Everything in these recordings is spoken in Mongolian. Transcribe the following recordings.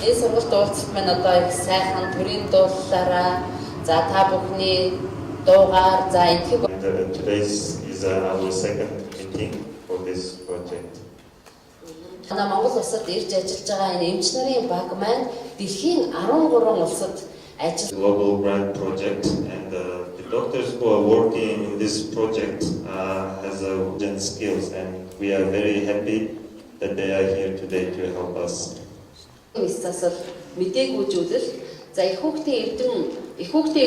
Энэ сургалт уулзалт маань одоо их сайхан төрийн дуулалаараа, за, та бүхний дуугаар, за, энэхэг And today's is our second meeting for this project. Манай Монгол улсад ирж ажиллаж байгаа энэ эмч нарын баг маань дэлхийн 13 улсад ажил Global Grant Project, and the doctors who are working in this project has a skills, and we are very happy that they are here today to help us. Мэс засал, мдэггүйжүүлэл, за, эх хүүхдийн эрдэм эх хүүхдийн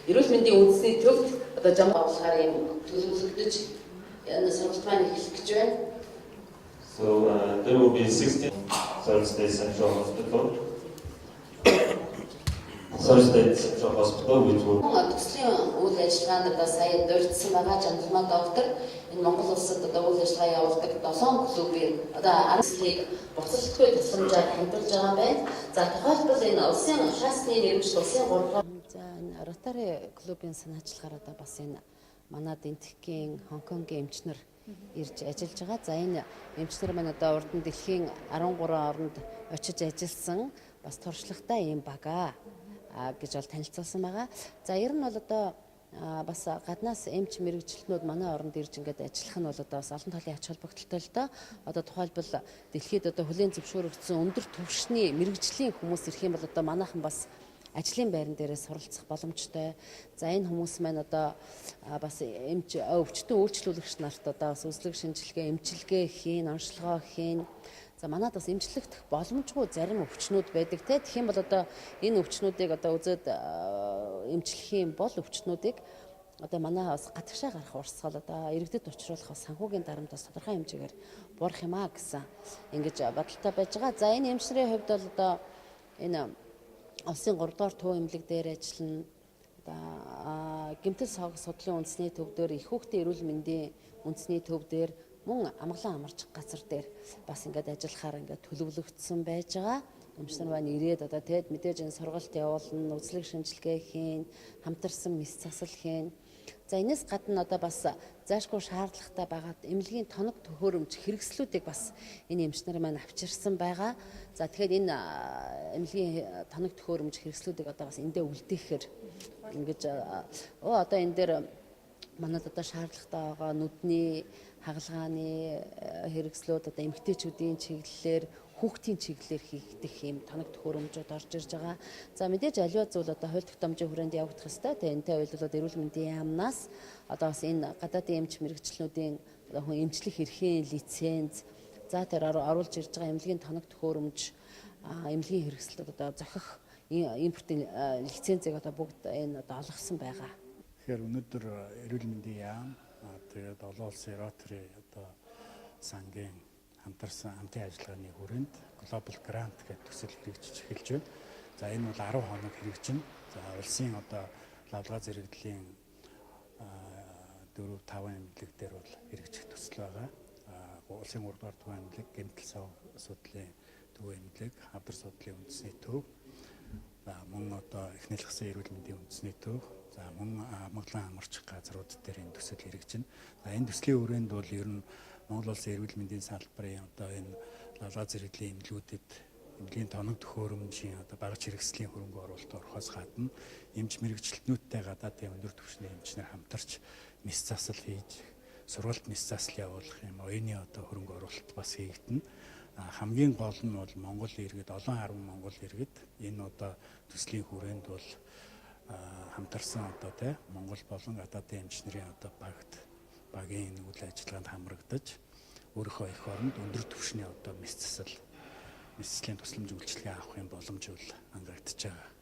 эрүүл мэндийн үндэсний төвд одоо жам болохоор юм төлөвлөгдөж энэ сургалт маань эхлэх гэж байна. So there will be 16 Third State Central Hospital. Third State Central Hospital, which will Төслийн үйл ажиллагаанд одоо сая дурдсан байгаа Жандалмаа доктор энэ Монгол улсад одоо үйл ажиллагаа явуулдаг 7 клубын одоо 10 төслийг буцалтгүй тусламжаар хандуулж байгаа юм байна. За, тухайлбал, энэ улсын шаасны нэрмжил улсын 3 дугаар, за, энэ Ротари клубын санаачлагаар одоо бас энэ манад Энэтхэгийн, Хонконгийн эмч нар ирж ажиллаж байгаа. За, энэ эмч нар маань одоо урд нь дэлхийн 13 оронд очиж ажилласан бас туршлагатай ийм баг гэж бол танилцуулсан байгаа. За, ер нь бол одоо бас гаднаас эмч мэргэжилтнүүд манай оронд ирж ингээд ажиллах нь бол одоо бас олон талын ач холбогдолтой л доо. Одоо тухайлбал, дэлхийд одоо хүлээн зөвшөөрөгдсөн өндөр түвшний мэргэжлийн хүмүүс ирэх юм бол одоо манайхан бас ажлын байран дээрээ суралцах боломжтой. За, энэ хүмүүс маань одоо бас эмч өвчтөн үйлчлүүлэгч нарт одоо бас үзлэг шинжилгээ, эмчилгээ хийн, онцлогоо хийн. За, манад бас эмчлэгдэх боломжгүй зарим өвчнүүд байдаг те. Тэгэх юм бол одоо энэ өвчнүүдийг одоо үзээд эмчлэх юм бол өвчнүүдийг одоо манай бас гадагшаа гарах урсгал, одоо иргэдэд учруулах бас санхүүгийн дарамт бас тодорхой хэмжээгээр буурах юм а гэсэн ингэж бодолтой байж байгаа. За, энэ эмч нарын хувьд бол одоо энэ улсын 3 дугаар төв эмнэлэг дээр ажиллана. Одоо гэмтэл сог судлалын үндэсний төв дээр, эх хүүхдийн эрүүл мэндийн үндэсний төв дээр, мөн амгалан амарч газар дээр бас ингээд ажиллахаар ингээд төлөвлөгдсөн байж байгаа. Эмч нар маань ирээд одоо тэгэд мэдээж энэ сургалт явуулна, үзлэг шинжилгээ хийн, хамтарсан мэс засал хийн. За, энэс гадна одоо бас зайлшгүй шаардлагатай байгаа эмнэлгийн тоног төхөөрөмж хэрэгслүүдийг бас энэ эмч нар маань авчирсан байгаа. За, тэгэхээр энэ эмнэлгийн тоног төхөөрөмж хэрэгслүүдийг одоо бас эндээ үлдээхээр ингэж одоо энэ дээр манад одоо шаардлагатай байгаа нүдний хагалгааны хэрэгслүүд, одоо эмэгтэйчүүдийн чиглэлээр, хүүхдийн чиглэлээр хийгдэх юм тоног төхөөрөмжүүд орж ирж байгаа. За, мэдээж аливаа зүйл одоо хууль тогтоомжийн хүрээнд явагдах ёстой. Тэгээ энэтэй уялдуулаад эрүүл мэндийн яамнаас одоо бас энэ гадаадын эмч мэргэжилтнүүдийн одоо хүн эмчлэх эрхийн лиценз, за, тэр оруулж ирж байгаа эмнэлгийн тоног төхөөрөмж, эмнэлгийн хэрэгслүүд, одоо зохих импортын лицензийг одоо бүгд энэ одоо олгосон байгаа. Тэгэхээр өнөөдөр эрүүл мэндийн яам, тэгээд олон улсын Rotary одоо сангийн хамтарсан хамтын ажиллагааны хүрээнд Global Grant гэдэг төсөл хэрэгжиж эхэлж байна. За, энэ бол 10 хоног хэрэгжинэ. За, улсын одоо лавлгаа зэрэглэлийн 4 5 эмнэлэг дээр бол хэрэгжих төсөл байгаа. Улсын 3 дугаар төв эмнэлэг, гэмтэл судлалын төв эмнэлэг, хавдар судлалын үндэсний төв, за, мөн одоо эх нялхсан эрүүл мэндийн үндэсний төв, за, мөн амгалан амарчих газрууд дээр энэ төсөл хэрэгжинэ. За, энэ төслийн хүрээнд бол ер нь Монгол Улсын эрүүл мэндийн салбарын одоо энэ лавлгаа зэрэглэлийн эмнэлгүүдэд эмнэлгийн тоног төхөөрөмжийн одоо багаж хэрэгслийн хөрөнгө оруулалт орохоос гадна эмч мэргэжилтнүүдтэй гадаадын өндөр түвшний эмч нар хамтарч мэс засал хийж, сургалт мэс засал явуулах юм оюуны одоо хөрөнгө оруулалт бас хийгдэнэ. Хамгийн гол нь бол Монгол иргэд, олон арван Монгол иргэд энэ одоо төслийн хүрээнд бол хамтарсан одоо тий Монгол болон гадаадын эмч нарын одоо багийн үйл ажиллагаанд хамрагдаж өөрийнхөө эх оронд өндөр түвшний одоо мэс засал, мэс заслийн тусламж үйлчилгээ авах юм боломж бол хангагдаж байгаа.